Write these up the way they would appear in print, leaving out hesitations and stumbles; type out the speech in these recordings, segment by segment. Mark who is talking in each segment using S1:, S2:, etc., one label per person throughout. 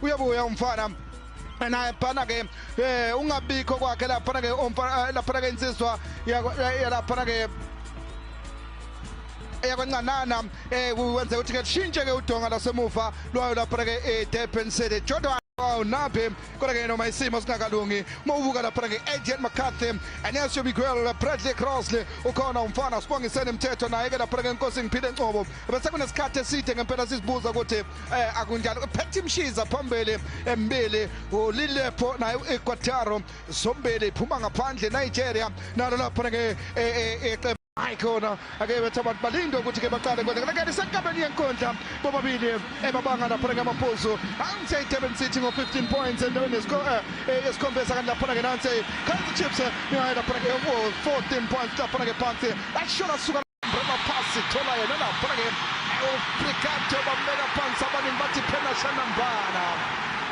S1: Uyabuya umfana naye phana ke ungabikho kwakhe laphana ke umfana laphana ke insizwa yalaphana ke yakwancanana wenze ukuthi ke shintshe ke udonga lasemuva lwayo lapha ke eDurban City. Jordan Nabi kodwa ke noma isimo singakalungi uma ubuka lapha ke Adrian McCarthy, Anesio Miguel, Bradley Crossley ukhona umfana sibongisene Mthetho naye ke lapha ke Nkosi ngiphile Ngcobo. Bese kunesikhathi eside ngempela sizibuza ukuthi akunjalo. Phethe Mshiza phambili embili uLilepo naye uEquataro zombili iphuma ngaphandle Nigeria nalo lapha ke hayi khona ake bethe abantu balinde ukuthi ke baqale kwenzeka ke isenkabeni yenkundla bobabili ebabanga lapha ke amaphuzu ansi iDurban City ngo-15 points endaweni yesikhombisa kanti lapha ke nansi Kaizer Chiefs ngayo lapha ke 14 points lapha ke phansi ashona suka Brema pass thola yena lapha ke uPricato bambeka phansi abaningi bathi phela shanambana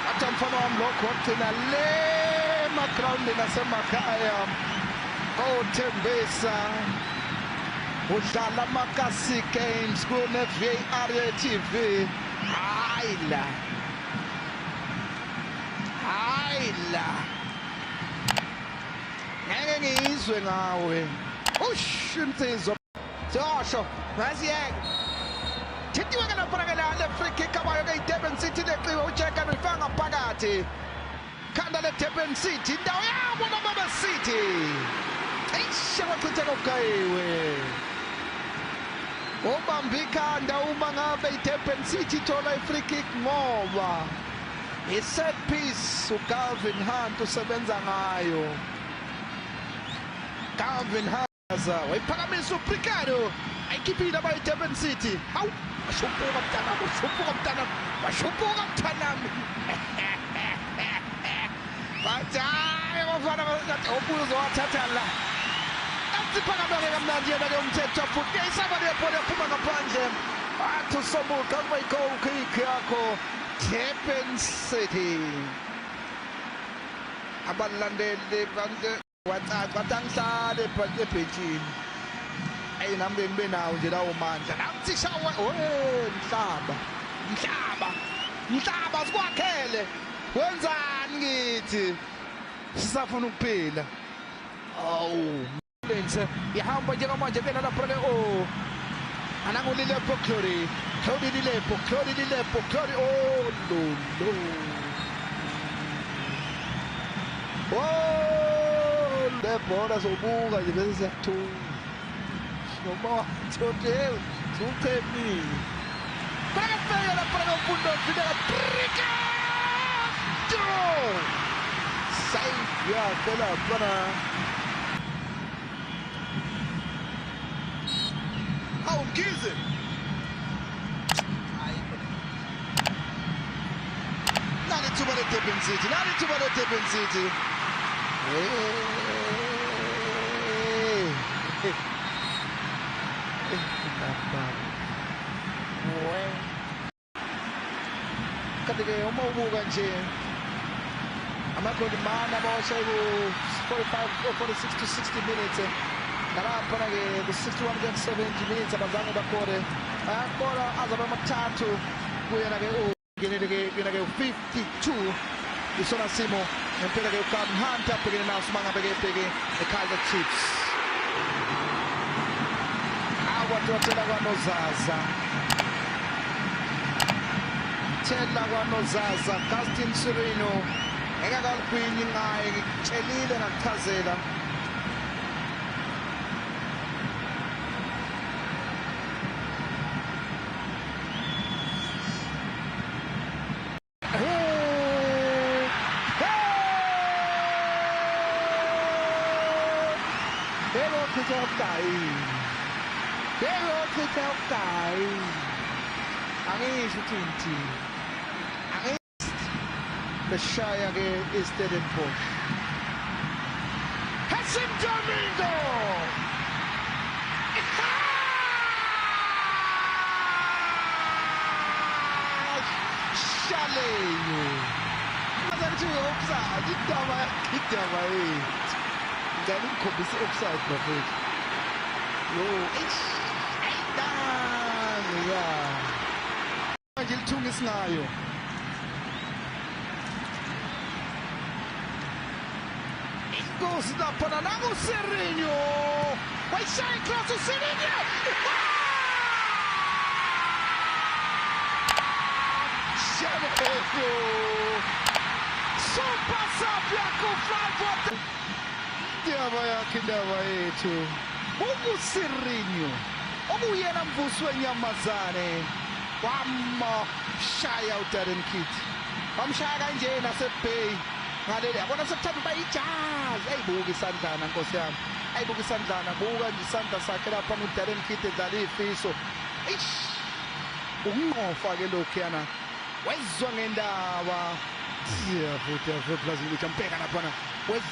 S1: athi mfana wami lokho wagcina le emagrawundini asemakhaya koThembisa udlala amakasi games kune-VAR ye-TV. Hayi la, hayi la, ngeke ngiyizwe ngawe. Ush insizwa siyosho ngasiyeke thintiwe ke lapha ke la le free kick abayo ke iDurban City leqiwe uJack uyifaka ngaphakathi khanda le Durban City indawo yabo nababa City cishe kwachitheka ugayiwe ubamba ikhanda uma ngabe iDurban City ithola i-free kick ngoba i-set piece uGavin Hunt usebenza ngayo. Gavin Hunt wayiphakamisa uPricado ayikhiphile abayi-Durban City. Hawu, washuphuka mntanami, washuphuka mntanami, washuphuka mntanami. Bathi hayi abafana bathi obuye uzowathatha la. Asiphakameke kamnandi yena ke umthetho futhi isaba lebhola yaphuma ngaphandle. Athi uSomuka kuba i-goal kick yakho Durban City. Abalandeli bantu wacaca bathi angihlale ebhentshini. Eyi nami ke ngibe nawo nje lawo mandla. Namthi shawa we mhlaba. Mhlaba. Mhlaba sikwakhele. Wenzani ngithi? Sisafuna ukuphila. Awu. Lense ihamba njengamanje kuyena lapha ke oh. Anangulilepo Glory. Glory Lilepo, Glory Lilepo, Glory oh lo lo. Oh, le bhola sobuka nje bese siyakuthuka. Noma wathi hey, suchemile. Bayafika lapha ke uMfundo Mfidela Brigado. Save yakhe lapha. Hawu Mkhize. Nali ithuba le-Durban City, nali ithuba le-Durban City. Hey. Kanti-ke uma ubuka nje amagoli mane abawashaye ku-45 or 46 to 60 minutes nalaphana-ke ku-61 kuya ku-70 minutes abazange bakore bayakora azabe amathathu kuyena-ke ungenele-ke kuyena-ke u-52 isona simo ngempela-ke uGavin Hunt abhekene naso uma ngabe-ke ebheke eKaizer Chiefs. Awadotela kwanozaza thela kwanozaza Gaston Sirino engakaligwinyi ngaye ngikutshelile ngakuchazela. Yebo chitha ubugayi. Yebo chitha ubugayi. Angisho ukuthi ngithini. Angisho beshaya ke iStellenbosch. Hassim Domingo. Shaleyo. Ngathi offside indaba yakhe indaba yethu. Ngicela ukukhombisa i-offside bafethu. Yo, eish. Ayidanga ya. Manje lithunga isingayo. Eagles laphana nangu-Sirino, wayishaya icross uSirino. Shemehlo super sub yakho Flyboard, indaba yakhe, indaba yethu ukuSirino okuyena mvusi wenyamazane, wamshaya uDarren Kitt, wamshaya kanje nasebay ngaleli, yabona sekuthanda uba ijazi. Ayibuka isandlana, nkosi yami, ayibuka isandlana, buka nje isandla sakhe lapha uDarren Kitt edlala ifiso. Eish, ukunqofa ke lokhuyana, wezwa ngendaba. Futhi futhi Blazovic ambheka laphana, wezwa.